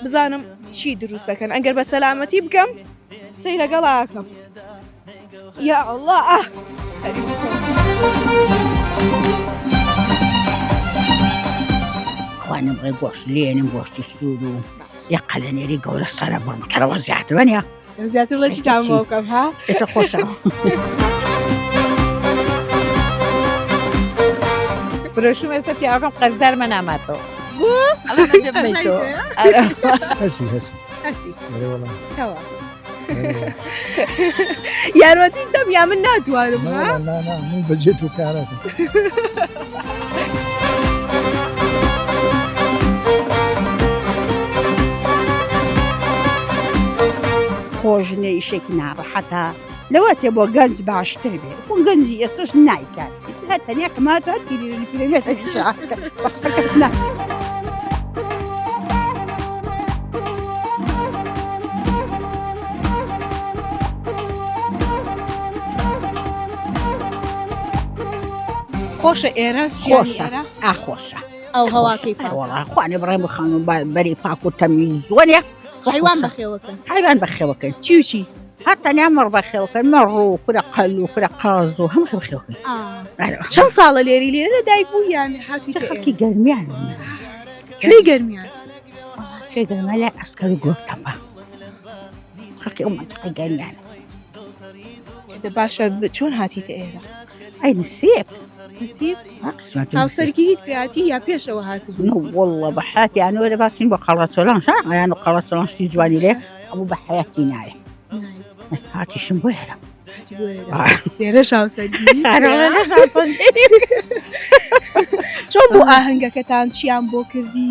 بزانم چی دروست دەکەن ئەگەر بە سەلامەتی بگەم قسەی لەگەڵاکەم یا الله ئاه خوانم ڕێ گۆشت لێنم گۆشتی سوور و یە قەلەنێری گەورە سەرە بڕم کەرەوە زیاتر وەنیە زیاتر لە چیتان بۆ بکەم ها ئێتە خۆشە فرۆشم ئێستا پیاوەکەم قەرزارمە ناماتەوە بۆ ئەڵێ نەدەمەیتەوە. ئەرە. هەسی هەسی هەسی ئەرێ وەڵا. تەواو یارمەتی دەم یا من ناتوانم نا ها وەڵا، نا نا من بەجێ تۆ کارەکەم خۆش نیە ئیشێکی ناڕەحەتە لەوە چێ بۆ گەنج باشتر بێ خۆ گەنجی ئێستش نایکات هەر تەنیا کەمات هەر پیریژنی پیرەمێتە نا. خۆشە ئێرە ژیانی خۆشە ئێرە ئا خۆشە ئەو هەواکەی پاک وەڵا خوانێ بڕێ بخانم بەری پاک و تەمیز وەنیە حیوان بەخێوەکەن حیوان بەخێوەکەن چی و چی هەر تەنیا مەڕ بەخێوەکەن مەڕ و کورە قەل و کورە قاز و هەموو بەخێوەکەن چەند ساڵە لێری لێرە لە دایک بوو یان هاتوویتە چه خەڵکی گەرمیان کوێی گەرمیان کوێ گەرمیان لای ئەسکەر و گۆپتەپە خەڵکی ئەو مەنتەقەی گەرمیان دە باشە چۆن هاتیتە ئێرە ئەی نسیب نسیب ها قسمەت هاوسەرگیریت کراتی یا پێشەوە هاتبوو نو والله بە حیاتی ئەنوە لە باسین بۆ قەڵەچۆلان شا ئەیان و قەڵەچۆلان شتی جوانی لێ ئەموو بە حیاتی نایە هاتیشم بۆ ئێرە هاتی بۆ ئێرە لێرەش هاوسەرگیری چۆن بوو ئاهەنگەکەتان چیان بۆ کردی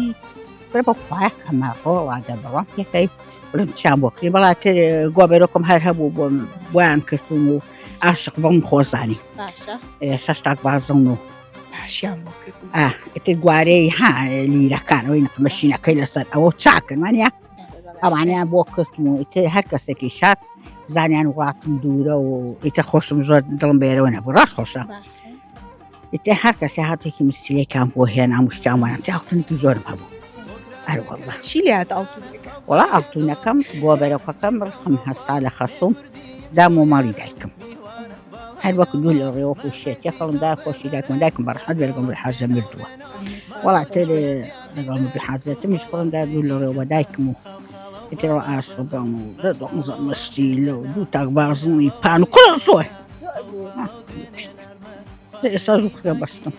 برە بە خوایە کەمە ڕۆڵاگە بەڵام پێکەی بڵێم چیان بۆ کردی بەڵا تر گۆبەرۆکم هەر هەبوو بۆم بۆیان کردوم و عاشق بم خۆزانی باشە شەش تاک بازڵن و باشیان بۆ کردی ئا ئیتر گوارەی ها لیرەکان ئەوەی مەشینەکەی لەسەر ئەوە چاکن وانە ئەوانەیان بۆ کردم و ئیتر هەر کەسێکی شاد زانیان وڵاتم دوورە و ئیتر خۆشم زۆر دڵم بێرەوە نەبوو ڕاست خۆشە باشە ئیتر هەر کەسێ هاتێکی مسیلێکان بۆ هێنا مشتیان تا ئەڵتونێکی زۆرم هەبوو ئەر والله چی لێ هات ئاڵتونەکە وەڵا ئەڵتونەکەم بۆ بەرەکەکەم ڕقم هەستا لە خەسوم دام و ماڵی دایکم هەر وەک دوو لە ڕێوەک و شێت یەکەڵم دا خۆشی دایکم دایکم بە ڕەحمەت بێ لەگەڵ حازە مردووە وەڵا تر لەگەڵ مردوو حازەتمیش خۆم دا دوو لە ڕێوە دایکم و ئیترەوە ئاشق بم و دە دوانزە مەستی لە و دوو تاک بازنی پان و کوڕ زۆر ئێستا زوو کوڕە بەستم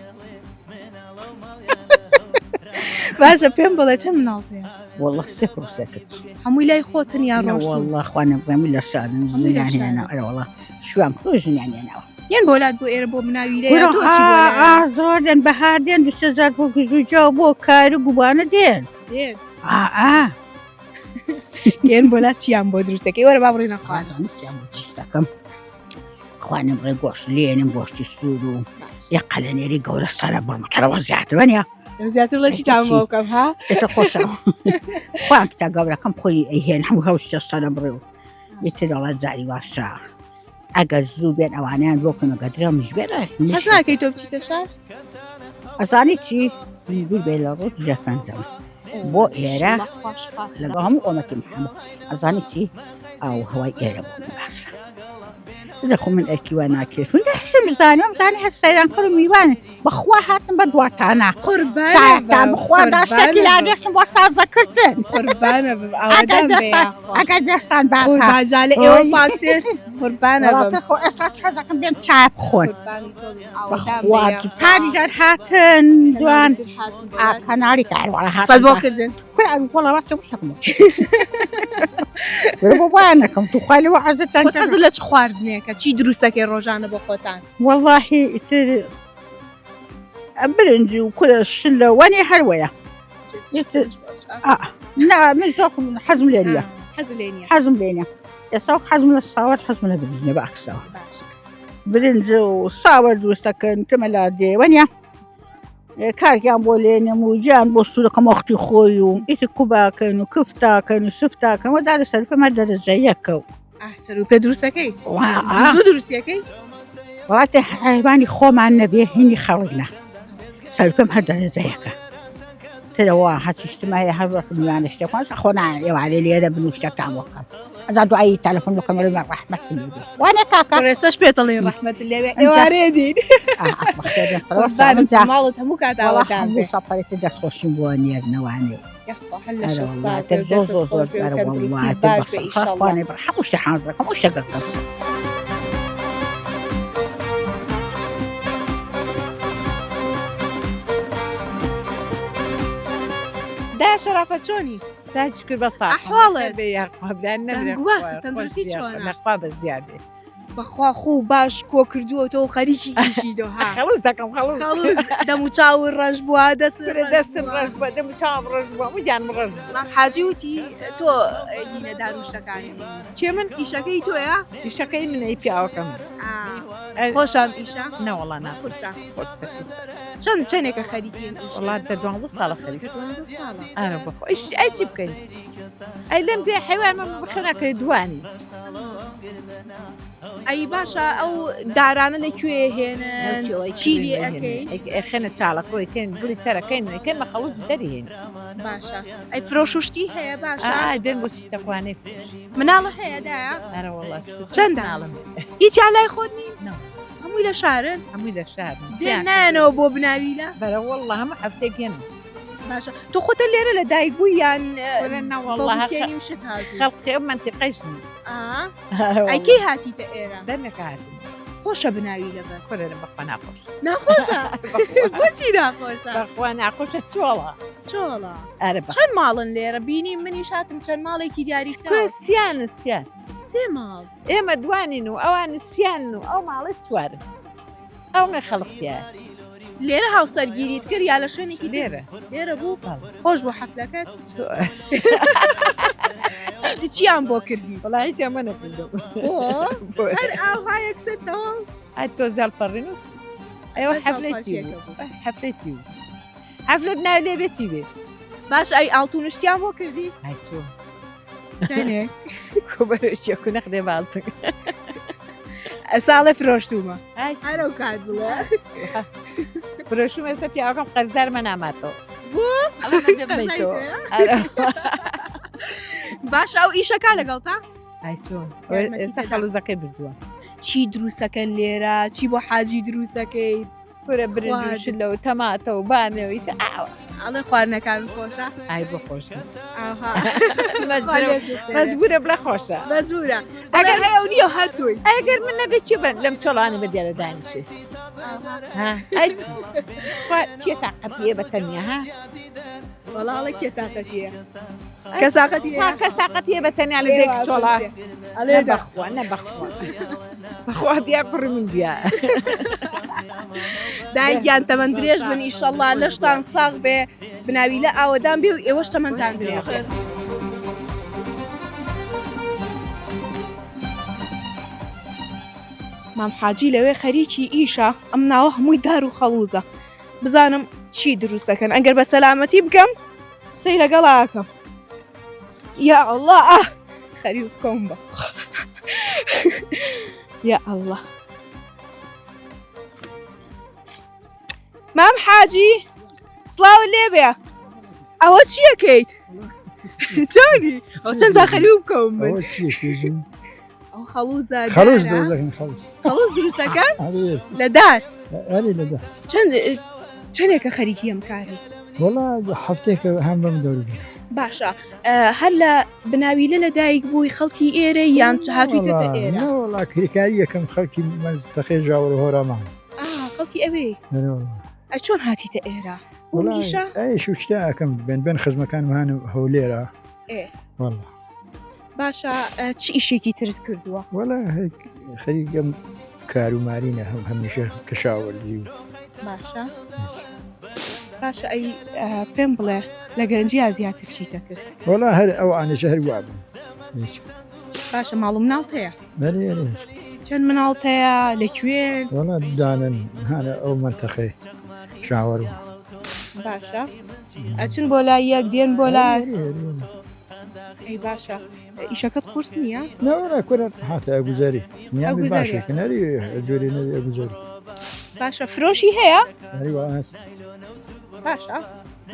باشە پێم بڵێ چەند مناڵ هەیە والله سێ کوڕ سێ کچ هەمووی لای خۆتن یان ڕۆشتوون والله خوا نەبڕێم لە شارن هەمووی لە ژنیان شارن. هێنا ئەرە والله شوان کوڕ ژنیان هێناوە یان بۆ لات بۆ ئێرە بۆ مناویرە کوڕە یا تۆ چی بۆ لایان؟ ئا زۆر دێن بەهار دێن دو سێ جار بۆ گژوجا و بۆ کار و گوبانە دێن دێن. ئا ئا دێن بۆ لات چیان بۆ دروست دەکەی وەرە با بڕینە خوارد خوازانە چیان بۆ دروست دەکەم خوانم ڕێ گۆشت لێنم گۆشتی سوور و یە قەلەنێری گەورە سەرە بڕم کەرەوە زیاتر وەنیە زیاتر لە چیتان بۆ بکەم ها ئێتە خۆشە خوان کچە گەورەکەم خۆی ئەیهێن هەموو هەوشتە سەرە بڕێ و ئیتر ئەڵێ جاری واشە ئەگەر زوو بێن ئەوانیان بۆ کەن ئەگەر درەنگیش بێن حەز ناکەی تۆ بچیتە شار ئەزانی چی دوور بێ لە ڕۆژ ژێر پەنجەمە بۆ ئێرە لەگەڵ هەموو ئۆمەتی محەممەد ئەزانی چی ئاو هەوای ئێرە بۆ من باشە بزە خۆ من ئەرکی وا ناکێش من دەحسم زانم زانی هەر سەیران کڕ و میوان بەخوا هاتم بە دواتانە قوربانە سایەتان بخوا داشتێکی لادێشم بۆ سازەکردن قوربانە بم ئەگەر ئاوەدان بێ دەستان یاخوا. ئەگەر دەستان باکە قوربان لە ئێوە پاکتر قوربانە بم وڵاتە خۆ ئێستا حەزەکەم بێم چای بخۆن قوربانی تۆ بم ئاوەدان بێ بەخوا یاخوا. پاری دەرهاتن دوان کەناڵی تر هاتن بۆ ئا لات. کەناڵی کار وەڵا قسەت هاتن بۆ کردن کورە وەڵا واسە وشەکم بۆ وایان نەکەم توخوا لەوە عەزتان خۆت حەزت لە چ خواردنێکە چی دروستەکەی ڕۆژانە بۆ خۆتان واللهی ئیتر برنج و کورە شلە وەنی هەر وەیە ئیتر ئا نا من زۆر حەزم لێ نییە حەز لێ نییە حەزم لێ نییە ئێستا وەک حەزم لە ساوەر حەزم لە برنجە بە عەکسەوە باشە برنج و ساوەر دروست دەکەن کەمە لادێ وەنیە کارگیان بۆ لێنم و گیان بۆ سوورەکەم وەختی خۆی و ئیتر کوباکەن و کفتاکەن و سفتاکەن وە دارە سەرپەمە دەرەجە یەکە و سەر و پێ دروستەکەی زوو دروستیەکەی وڵاتە حیوانی خۆمان نەبێ هینی خەڵک نا سەرپەم هەر دەرەجە یەکە. ترەوە هەرچی شتم هەیە هەر وەک میوانە شتێکمان خۆ نا ئێوارێ لێرە بن و شتەکان بۆ بکەم ئەجا دوایی تەلەفۆن بکەم بڵێم ڕەحمەت لێ بێ وانە کاکە ڕێسەش پێتەڵێ ڕەحمەت لێ بێ ئێوارێ دین قوربانت ماڵت هەموو کات ئاوەدان بێ سەفەرێکی دەستخۆشیم بۆ نێردنەوانێ یاخوا هەر لە شەست ساڵ بێ و دەستت خۆش بێ و تەندروستیت باش بێ ئیشەڵڵا. هەموو شتە حازرە هەموو شتە گەڕکەم. دایە شەرافە چۆنی؟ چاک شکر بە ساغ. ئەحواڵت؟ بێ یاخوا برا نەمرێ دەنگواسە، تەندروستی چۆنە؟ لەخوا بە زیادێ. بەخوا خۆو باش کۆ کردووەتەوە خەریکی ئیشی دۆ ها خەڵوز دەکەم خەڵوز خەڵوز دەم و چاو ڕەش بووە دەست دەستم ڕەش بووە دەم و چاوم ڕەش بووە هەموو گیانم ڕەش بووە مام حاجی وتی تۆ هینە داروشتەکانی کێ من ئیشەکەی تۆیە ئیشەکەی من ئەی پیاوەکەم خۆشام ئیشە نەوەڵا نا قورسە قورسە قورسە چەند چەندێکە خەریکی وەڵا دە دوانزە ساڵە خەریک دوانزە ساڵە ئارە بەخۆ ئیش ئەی چی بکەین ئەی لەم دێ حیوان من بخێناکەی دوانی ئەی باشە ئەو دارانە لە کوێ هێنن چی لێ ئەکەی خێنە چاڵەکەی کەین گوڵی سەرەکەین کەن بە خەڵوز دەری هێن باشە ئەی فرۆششتی هەیە باشە بێن بۆ شتەخوانەی مناڵە هەیە دایە ئەرە وەڵا چەند مناڵم هیچیان لای خۆت نین نا. هەمووی لە شارن هەمووی لە شار دێن نایەنەوە بۆ بناویلە بەرە وەڵا هەموو هەفتێک هێن باشە تۆ خۆتە لێرە لە دایک بووی یان کورە نا وەڵا بەڵکێنی و شت هاتوو خەڵقی ئەو مەنتیقەیش نیم ئەی کەی هاتیتە ئێرە دەمێکە هاتم خۆشە بناوی لەبەر کورە بەخوا ناخۆش ناخۆشە بۆچی ناخۆشە بەخوا ناخۆشە چۆڵە چۆڵە ئەرە بە چەند ماڵن لێرە بینی منیش هاتم چەند ماڵێکی دیاری کورە سیان سیان سێ ماڵ ئێمە دوانین و ئەوان سیان و ئەو ماڵە چوارن ئەو نە خەڵق تیایە لێرە هاوسەرگیریت کرد یا لە شوێنێکی تر؟ لێرە لێرە بوو خۆش بوو حەفلەکەت چی چیان بۆ کردی وەڵا هیچ ئەمە نەکردم بۆ هەر ئاوها یەکسەر تەواو ئەی تۆ زیاڵ پەڕین و ئەوە بەس حەفلەی چی هاوپاکیەکە بوو بوو. حەفلەی چی بوو حەفلە بناوی لێ بێ چی بێ باش ئەی ئاڵتون شتیان بۆ کردی ئای تۆ چەنێک کوبەرێکیە کو نەخدێ بازن ساڵێ فرۆشتومە ئای هەرەو کات بڵێ فرۆشوم ئێستا پیاوەکەم قەرزارمە ناماتەوە بۆ ئەڵێ من بمەیتەوە. ئەرە. باش ئەو ئیشەکە لەگەڵ تا ئای چۆن یارمەتی ئێستا تێدا. خەڵوزەکەی بردووە چی دروستەکەن لێرە چی بۆ حاجی دروستەکەی کورە برنج و خواردن. شلە و تەماتە و بامێ و ئیتر ئاوە ئەڵێ خواردنەکان خۆشە ئای بۆ خۆشە ئاها مەجبورە بڵێ خۆشە مەجبورە ئەگەر هەیە و نییە هەر تۆی ئەگەر من نەبێت چی بە لەم چۆڵانی بە دیارە دانیشێ ها ئەی چی؟ خوا کێ تاقەتیە بە تەنیا ها وەڵا کێ تاقەتیە کە ساقەتی خوا کە ساقەتیە بە تەنیا لە دێک چۆڵا ئەڵێ نە بەخوا نە بەخوا بەخوا بیا کوڕی من بیا دایکیان تەمەن درێژ بن ئیشەڵڵا لەشتان ساغ بێ بناوی لە ئاوەدان بێ و ئێوەش تەمەنتان درێژ بێ. مام حاجی لەوێ خەریکی ئیشە ئەم ناوە هەمووی دار و خەڵوزە بزانم چی دروست دەکەن ئەگەر بە سەلامەتی بگەم قسەی لەگەڵا ئەکەم یا ئەڵڵا ئاه خەریک بکەم بە یا ئەڵڵا مام حاجی سڵاو لێبێ ئەوە چیەکەیت چۆنی ئەو چەند جا خەریک بکەم من ئەوە چییە پێژین ئەو خەڵوزە خەڵوز دارە. دروست دەکەن خەڵوز خەڵوز دروستەکەن ئەرێ لە دار ئەرێ لە دار چەند چەندێکە خەریکی ئەم کاری وەڵا هەفتەیەکە هەم بەم دەوری بوو. باشە هەر لە بناویلە لە دایک بووی خەڵکی ئێرە یان هاتوویتەتە وەڵا، ئێرە نا وەڵا کرێکاری یەکەم خەڵکی مەنتەقەی ژاوەر هۆرامان خەڵکی ئەوێ ئەرێ وەڵا. ئەی چۆن هاتیتە ئێرە بۆ وەڵا ئیشە ئەی شوشتە ئەکەم بێن بێن خزمەکانم هان هەولێرە ئێ. وەڵا باشە چ ئیشێکی ترت کردووە؟ وەڵا خەریکم کار و مارینە هەم هەمیشە کەشاوەرزی و باشە باشە ئەی پێم بڵێ لە گەنجیا زیاتر چیتە کرد؟ وەڵا هەر ئەو ئانەشە هەر وابوو باشە ماڵ و مناڵت هەیە؟ بەرێ ئەرێ. چەند مناڵت هەیە لەکوێن؟ وەڵا دانن هانە ئەو مەنتەقەی شاوەر و باشە ئەچن بۆ لای یەک دێن بۆ لای ئەی باشە ئیشەکەت قورس نییە؟ نەوەڵا کورە هاتە ئەگوزەری نیامی ئەگوزەری. باشێکە نەری جۆری نەری ئەگوزەری باشە فرۆشی هەیە؟ هەری وا هەست باشە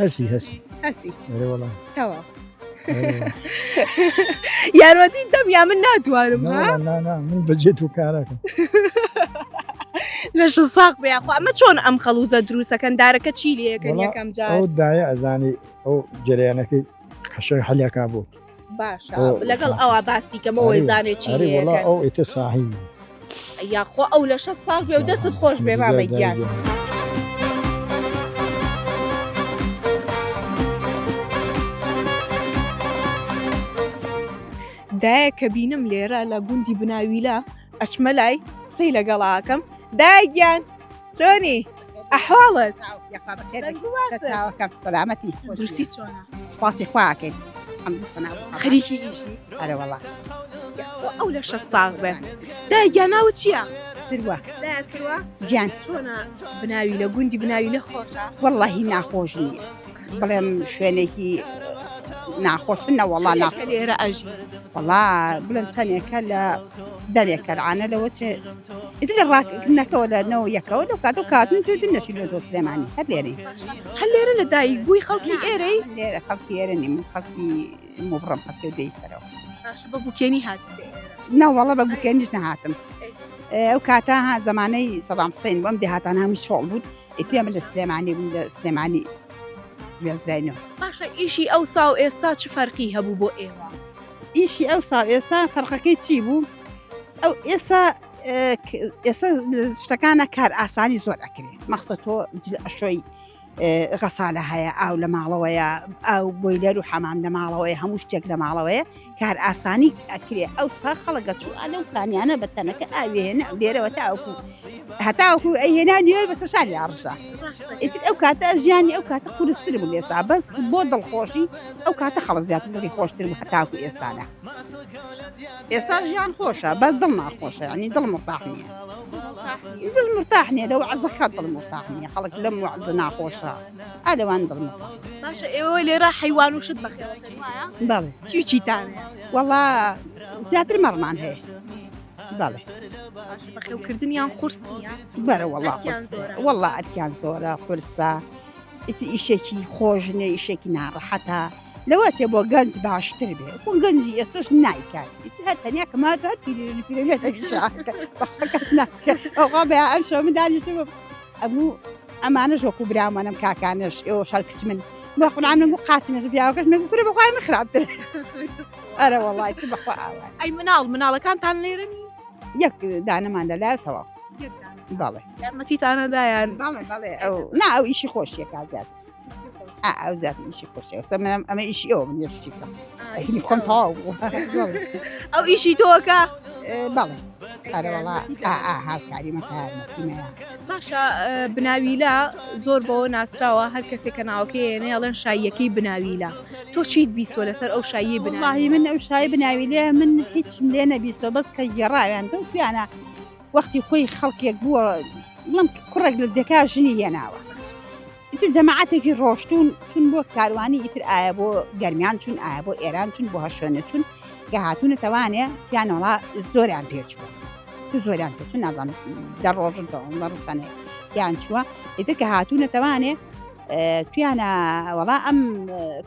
هەسی هەسی. هەسی ئەرێ وەڵا تەواو یارمەتی دەم یا من ناتوانم ها؟ نا نا من بەجێ تو کارەکەم لەش ساق بێ یاخوا ئەمە چۆن ئەم خەڵوزە دروستەکەن دارەکە چی لێکەن وەڵا یەکەم جار ئەو دایە ئەزانی ئەو جەریانەکەی قەشەنگ حەلەکا بوو باشە لەگەڵ ئەوە باسی کەمەوەی زانێ چی ئەرێ وەڵا لێکەن ئەو ئیتر ساحی یاخوا ئەو لەشە ساغ بێ و دەستت خۆش بێ مامە گیان. دایە کە بینم لێرە لە گوندی بناویلە ئەچمە لای قسەی لەگەڵا ئەکەم دایە گیان چۆنی ئەحواڵت یاخوا بەخێر دەنگ و باست چاوەکەم سەلامەتی دروستی چۆنە سپاسی خواکەین حەمد و سەنا بۆ خوا. خەریکی ئیشی ئەرێ وەڵا یاخوا ئەو لەشە ساغ بێ دایە گیان ناوت چییە؟ سروە دایە سروە گیان چۆنە بناوی لە گوندی بناوی لە خۆشە؟ وەڵڵاهی ناخۆش نییە بڵێم شوێنێکی ناخۆش نەوەڵا چەندێکە ناخۆش لێرە ئەژی؟ وەڵا بڵێم چەندێکە لە دەمێکە لەعانە لەوە چێ ئیتر لە ڕاکردنەکەەوە لە نەوە یەکەوە لەو کاتە و کاتن تو نەچی لە دۆ سلێمانی هەر لێرەی هەر لێرە لە دایک بووی خەڵکی ئێرەی؟ من لێرە خەڵکی ئێرە نیم من خەڵکی مبڕم خەڵکی دێی سەرەوە. باشە بە بوکێنی هاتیتە ئێرە؟ نەوەڵا بە بوکێنیش نەهاتم ئەو کاتە ها زەمانەی سەدام حسین بوو ئەم دێهاتانە هەمووی چۆڵ بوو ئیتر ئێمە لە سلێمانی بووین لە سلێمانی گوێزراینەوە. باشە ئیشی ئەوسا و ئێستا چ فەرقی هەبوو بۆ ئێوە؟ ئیشی ئەوسا و ئێستا فەرقەکەی چی بوو؟ ئەو ئێستا ئێستا شتەکانە کار ئاسانی زۆر ئەکرێ مەخسە تۆ جل ئەشۆی غەسالە هەیە ئاو لە ماڵەوەیە ئاو بۆیلەر و حەمام لە ماڵەوەیە هەموو شتێک لە ماڵەوەیە کار ئاسانی ئەکرێ ئەو سا خەڵک ئەچوو ئا لەو کانیانە بە تەنەکە ئاوی هێنا لێرەوە تاوەکو هەتاوەکو ئەی هێنا نیوەی بەسەر شانی ئاڕژا ئیتر ئەو کاتە ژیانی ئەو کاتە قورستر بوو لێستا بەس بۆ دڵخۆشی ئەو کاتە خەڵک زیاتر دڵی خۆشتر بوو هەتاکو ئێستانە ئێستا ژیان خۆشە بەس دڵ ناخۆشە ینی دڵ مرتاح نییە دڵ مرتاح نییە لەو عزەکە دڵ مرتاح نییە خەڵک لەم وعزە ناخۆشە ئالەوان دڵ مرتاح باشە ئێوە لێرە حەیوان و شت بەخێوەکەن وایە؟ بەڵێ چی و چیتان هەیە؟ وەڵا زیاتر مەڕمان هەیە بەڵێ باشە بەخێوکردنیان قورس نییە؟ بەرە وەڵا ئەرکیان قورسە زۆرە. وەڵا ئەرکیان زۆرە قورسە ئیتر ئیشێکی خۆش نییە ئیشێکی ناڕەحەتە لەوە چێ بۆ گەنج باشتر بێ بۆ گەنجی ئێستاش نایکات ئیتر هەر تەنیا کە ماتە هەر پیرێژنی پیرێژێتە ئیشاکە کەس ناکات ئەوها بە ئەم شەو من دانیشتم ئەبوو ئەمانەش وەکو برامانم کاکانەش ئێوە شەر کچ من بە قورعان من بوو قاچم ێژ پیاوەکەش من کورە بەخوای من خراپتر ئەرە وەڵای تو بەخوا ئاوای ئەی مناڵ مناڵەکانتان لێرە نین؟ یەک دانەمان لەلایە تەواو یەک دانە. بەڵێ یارمەتیتانەدایان؟ بەڵێ بەڵێ ئەو نا ئەو ئیشی خۆشیەکە زیاتر ئا ئەو زیاتر ئیشی خۆشیە ئێستا من ئەمە ئیشی ئەوە من یەشتیکەم ئیشی خۆم تەواو بوو ئەو ئیشی تۆکە؟ بەڵێ ئەرە وەڵا ئا ئا هاوکاری مەکە یارمەتیمەیە باشە بناویلە زۆر بەوە ناسراوە هەر کەسێک کە ناوەکەی هێنێ ئەڵێن شاییەکەی بناویلە تۆ چیت بیستوە لەسەر ئەو شاییەی بناویلە؟ وەڵاهی من ئەو شای بناویلە من هیچم لێ نەبیستوە بەس کە گێڕاویان تۆ تویانە وەختی خۆی خەڵکێک بووە بڵم کوڕێک لە دێکا ژنی هێناوە ئیتر جەماعەتێکی ڕۆشتون چون بۆ کاروانی ئیتر ئایا بۆ گەرمیان چون ئایا بۆ ئێران چون بۆ هەر شوێنێ چون کە هاتوونە تەوانێ پیانەوەڵا زۆریان پێچووە زۆریان پێچوو نازانم دە ڕۆژن دە ڕۆژانێ پیان چووە ئیتر کە هاتوونە تەوانێ تویانە وەڵا ئەم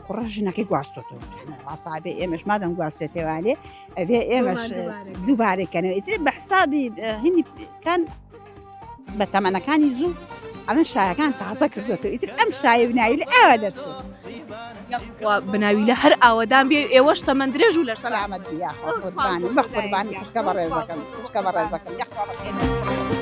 کوڕە ژنەکەی گواستۆتەوە واسابێ ئێمەش مادەم گواستێتێوانێ ئەبێ ئێمەش دووبارە کەنەوە ئیتر بە حسابی هینی کان بە تەمەنەکانی زوو ئەمە شایەکان تازە کردوێتەوە ئیتر ئەم شایە و ناوی لە ئاوا دەرچوو بناوی لە هەر ئاوەدان بێ ئێوەش تەمەند درێژ و لە سەلامەت بی یاخوا قوربانی بە قوربانی خوشکە بەڕێزەکەم خوشکە بەڕێزەکەم یاخوا بەخێر.